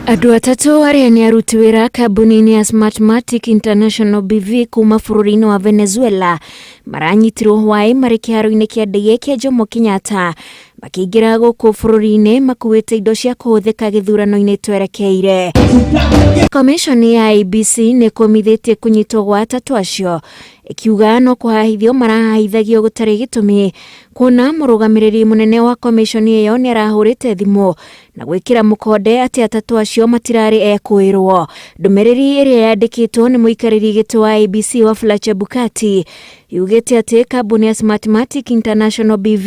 Andũ atatũ arĩa nĩ aruti wĩra kambuni-inĩ ya Smartmatic International BV kuma bũrũri-inĩ wa Venezuela maranyitirwo hwaĩ marĩ kĩharo-inĩ kĩa ndege kĩa Jomo Kenyatta makĩingĩra gũkũ bũrũri-inĩ makuĩte indo cia kũhũthĩka gĩthurano-inĩ twerekeire. Komishoni ya IEBC nĩ ĩkũmithĩtie kũnyitwo gwa atatũ acio ĩkiuga no kũhahithio marahahithagio gũtarĩ gĩtũmi kuona mũrũgamĩrĩri mũnene wa komishoni ĩyo nĩ arahũrĩte thimũ na gwĩkĩra mũkonde atĩ atatũ acio matirarĩ ekũĩrwo. Ndũmĩrĩri ĩrĩa yandĩkĩtwo nĩ mũikarĩri gĩtĩ wa IEBC Wafula Chebukati yugĩte atĩ kambuni ya Smartmatic International BV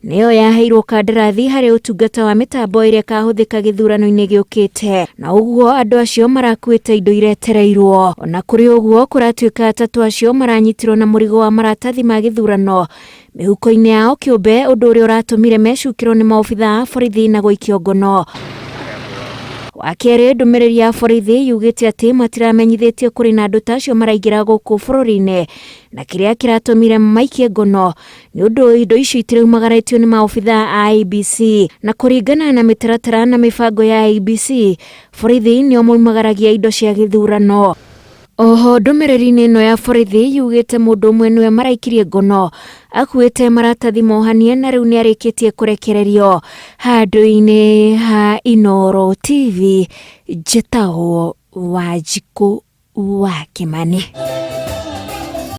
nĩyo yaheirwo kandarathi harĩ ũtungata wa mĩtambo ĩrĩa ĩkahũthĩka gĩthurano-inĩ gĩũkĩte na ũguo andũ acio marakuĩte indo iretereirwo. Ona kũrĩ ũguo kũratuĩka atatũ acio maranyitirwo na mũrigo wa maratathi ma gĩthurano mĩhuko-inĩ yao kĩũmbe ũndũ ũrĩa ũratũmire mecukĩrwo nĩ maobitha a borithi na gũikio ngono. Wa kerĩ, ndũmĩrĩri ya borithi yugĩte atĩ matiramenyithĩtio kũrĩ na andũ ta acio maraingĩra gũkũ bũrũri-inĩ na kĩrĩa kĩratũmire maikie ngono nĩ ũndũ indo icio itiraumagarĩtio nĩ maobitha a IEBC na kũringana na mĩtaratara na mĩbango ya IEBC borithi nĩo maumagaragia indo cia gĩthurano. Oho ndũmĩrĩri-inĩ ĩno ya borithi yugĩte mũndũ ũmwe nĩwe maraikirie ngono akuĩte maratathi mohanie na rĩu nĩarĩkĩtie kũrekererio. Handũ-inĩ ha Inooro TV, njĩtagwo Wanjikũ wa Kĩmani.